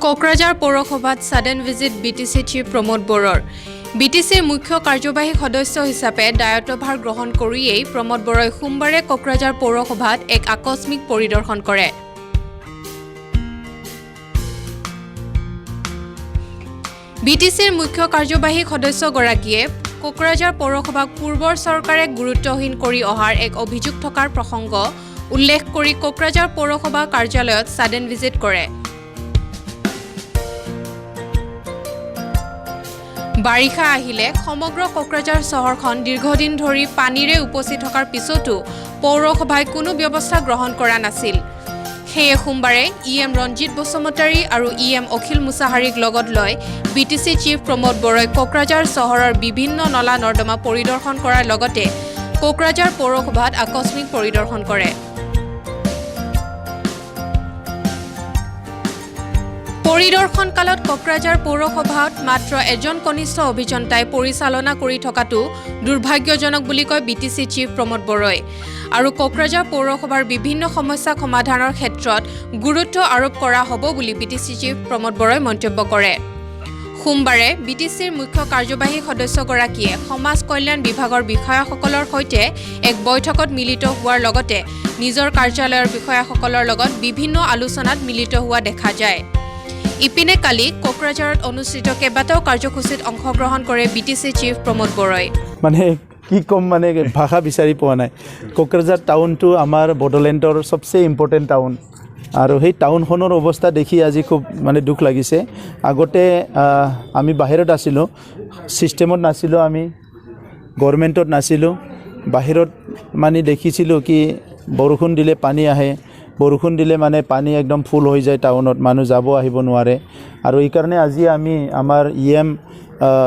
কোকৰাঝাৰ পৌৰসভাত sudden visit BTC chief Pramod বড়োৰ। বিটিচিৰ মুখ্য কাৰ্যবাহী সদস্য হিচাপে দায়িত্বভাৰ গ্ৰহণ কৰিয়েই প্ৰমোদ বড়োই সোমবাৰে কোকৰাঝাৰ পৌৰসভাত এক আকস্মিক পৰিদৰ্শন কৰে। বিটিচিৰ মুখ্য কাৰ্যবাহী সদস্যগৰাকীয়ে কোকৰাঝাৰ পৌৰসভাক পূৰ্বৰ চৰকাৰে গুৰুত্বহীন কৰি অহাৰ এক অভিযোগ থকাৰ প্ৰসংগ উল্লেখ কৰি কোকৰাঝাৰ পৌৰসভা কাৰ্যালয়ত ছাডেন ভিজিট কৰে। বাৰিষা আহিলে সমগ্ৰ কোকৰাঝাৰ চহৰখন দীৰ্ঘদিন ধৰি পানীৰে উপচি থকাৰ পিছতো পৌৰসভাই কোনো ব্যৱস্থা গ্ৰহণ কৰা নাছিল। সেয়ে সোমবাৰে ই এম ৰঞ্জিত বসুমতাৰী আৰু ই এম অখিল মুছাহাৰীক লগত লৈ বিটিচি চিফ প্ৰমোদ বড়োই কোকৰাঝাৰ চহৰৰ বিভিন্ন নলা নৰ্দমা পৰিদৰ্শন কৰাৰ লগতে কোকৰাঝাৰ পৌৰসভাত আকস্মিক পৰিদৰ্শন কৰে। পৰিদৰ্শনকালত কোকৰাঝাৰ পৌৰসভাত মাত্ৰ এজন কনিষ্ঠ অভিযন্তাই পৰিচালনা কৰি থকাটো দুৰ্ভাগ্যজনক বুলি কয় বিটিচি চিফ প্ৰমোদ বড়োই আৰু কোকৰাঝাৰ পৌৰসভাৰ বিভিন্ন সমস্যা সমাধানৰ ক্ষেত্ৰত গুৰুত্ব আৰোপ কৰা হ'ব বুলি বিটিচি চিফ প্ৰমোদ বড়োই মন্তব্য কৰে। সোমবাৰে বিটিচিৰ মুখ্য কাৰ্যবাহী সদস্যগৰাকীয়ে সমাজ কল্যাণ বিভাগৰ বিষয়াসকলৰ সৈতে এক বৈঠকত মিলিত হোৱাৰ লগতে নিজৰ কাৰ্যালয়ৰ বিষয়াসকলৰ লগত বিভিন্ন আলোচনাত মিলিত হোৱা দেখা যায়। ইপিনে কালি কোকৰাঝাৰত অনুষ্ঠিত কেইবাটাও কাৰ্যসূচীত অংশগ্ৰহণ কৰে বিটিচি চিফ প্ৰমোদ বড়োই। মানে কি ক'ম, মানে ভাষা বিচাৰি পোৱা নাই। কোকৰাঝাৰ টাউনটো আমাৰ বড়োলেণ্ডৰ চবচে ইম্পৰ্টেণ্ট টাউন আৰু সেই টাউনখনৰ অৱস্থা দেখি আজি খুব মানে দুখ লাগিছে। আগতে আমি বাহিৰত আছিলোঁ, ছিষ্টেমত নাছিলোঁ, আমি গভৰ্ণমেণ্টত নাছিলোঁ। বাহিৰত মানে দেখিছিলোঁ কি বৰষুণ দিলে পানী আহে, বৰষুণ দিলে মানে পানী একদম ফুল হৈ যায় টাউনত, মানুহ যাব আহিব নোৱাৰে। আৰু এইকাৰণে আজি আমি আমাৰ ই এম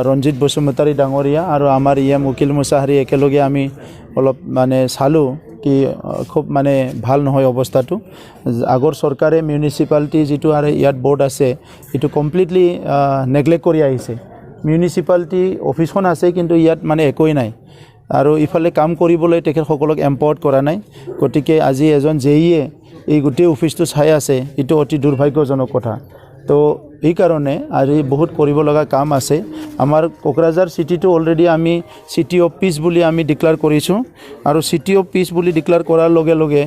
ৰঞ্জিত বসুমতাৰী ডাঙৰীয়া আৰু আমাৰ ই এম উকিল মুছাহাৰী একেলগে আমি অলপ মানে চালোঁ কি খুব মানে ভাল নহয় অৱস্থাটো। আগৰ চৰকাৰে মিউনিচিপালিটি যিটো আৰু ইয়াত বৰ্ড আছে, এইটো কমপ্লিটলি নেগলেক্ট কৰি আহিছে। মিউনিচিপালিটি অফিচখন আছে, কিন্তু ইয়াত মানে একোৱেই নাই আৰু ইফালে কাম কৰিবলৈ তেখেতসকলক এম্পাৱাৰ্ড কৰা নাই। গতিকে আজি এজন জে ইয়ে এই গোটেই অফিচটো চাই আছে, এইটো অতি দুৰ্ভাগ্যজনক কথা। তো এইকাৰণে আজি বহুত কৰিব লগা কাম আছে। আমাৰ কোকৰাঝাৰ চিটিটো অলৰেডি আমি চিটি অফ পিচ বুলি আমি ডিক্লেয়াৰ কৰিছোঁ আৰু চিটি অফ পিচ বুলি ডিক্লেয়াৰ কৰাৰ লগে লগে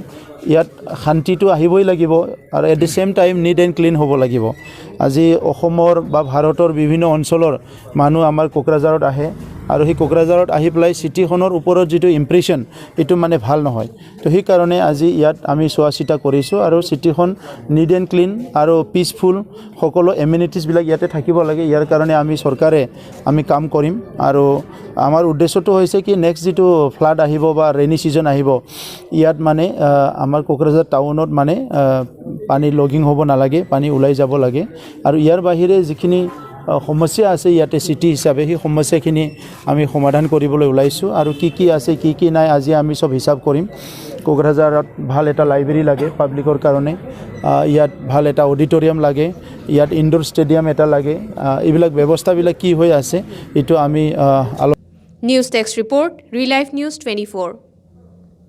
ইয়াত শান্তিটো আহিবই লাগিব আৰু at the same time neat and clean হ'ব লাগিব। আজি অসমৰ বা ভাৰতৰ বিভিন্ন অঞ্চলৰ মানুহ আমাৰ কোকৰাঝাৰত আহে আৰু সেই কোকৰাঝাৰত আহি পেলাই চিটিখনৰ ওপৰত যিটো ইম্প্ৰেশ্যন, এইটো মানে ভাল নহয়। তো সেইকাৰণে আজি ইয়াত আমি চোৱা চিতা কৰিছোঁ আৰু চিটিখন নিট এণ্ড ক্লিন আৰু পিচফুল, সকলো এমিনিটিছবিলাক ইয়াতে থাকিব লাগে। ইয়াৰ কাৰণে আমি চৰকাৰে আমি কাম কৰিম আৰু আমাৰ উদ্দেশ্যটো হৈছে কি নেক্সট যিটো ফ্লাড আহিব বা ৰেইনি ছিজন আহিব, ইয়াত মানে আমাৰ কোকৰাঝাৰ টাউনত মানে পানী লগিং হ'ব নালাগে, পানী ওলাই যাব লাগে। আৰু ইয়াৰ বাহিৰে যিখিনি সমস্যা আছে ইয়াতে চিটি হিচাপে, সেই সমস্যাখিনি আমি সমাধান কৰিবলৈ ওলাইছোঁ। আৰু কি কি আছে, কি কি নাই, আজি আমি চব হিচাপ কৰিম। কোকৰাঝাৰত ভাল এটা লাইব্ৰেৰী লাগে পাব্লিকৰ কাৰণে, ইয়াত ভাল এটা অডিটৰিয়াম লাগে, ইয়াত ইনডোৰ ষ্টেডিয়াম এটা লাগে। এইবিলাক ব্যৱস্থাবিলাক কি হৈ আছে, এইটো আমি News desk report, Relife News 24.